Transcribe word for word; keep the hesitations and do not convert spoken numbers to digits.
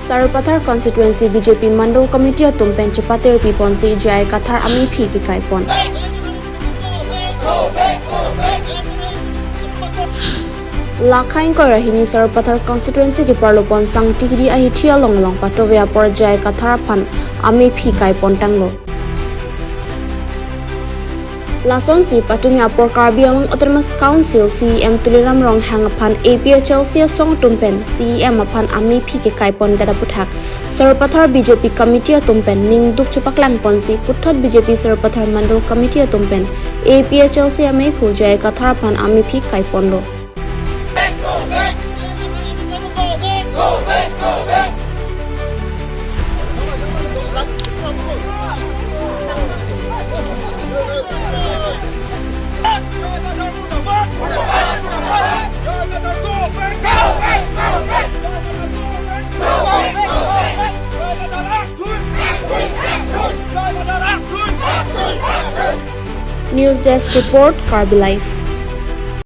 Sarupathar Constituency B J P Mandal Committee atum pen chepatir piponsi J I Kathar amephi kekaipon. Lakha ingkoi ra hini Sarupathar Constituency keparlopon Sangti Kidi ahithi along along patove apor J I Kathar aphan amephi kaipon tanglo. Lasonsi patumi apor Karbi Anglong Autonomous Council C E M Tuliram Ronghang aphan A P H L C asong atum pen C E M aphan amephi kekaipon det aputhak Sarupathar B J P committee atum pen ningduk chepaklangponsi puthot B J P Sarupathar Mandal Committee atum pen A P H L C amephu J I Kathar aphan amephi kaiponlo. News Desk Report, Karbi Live.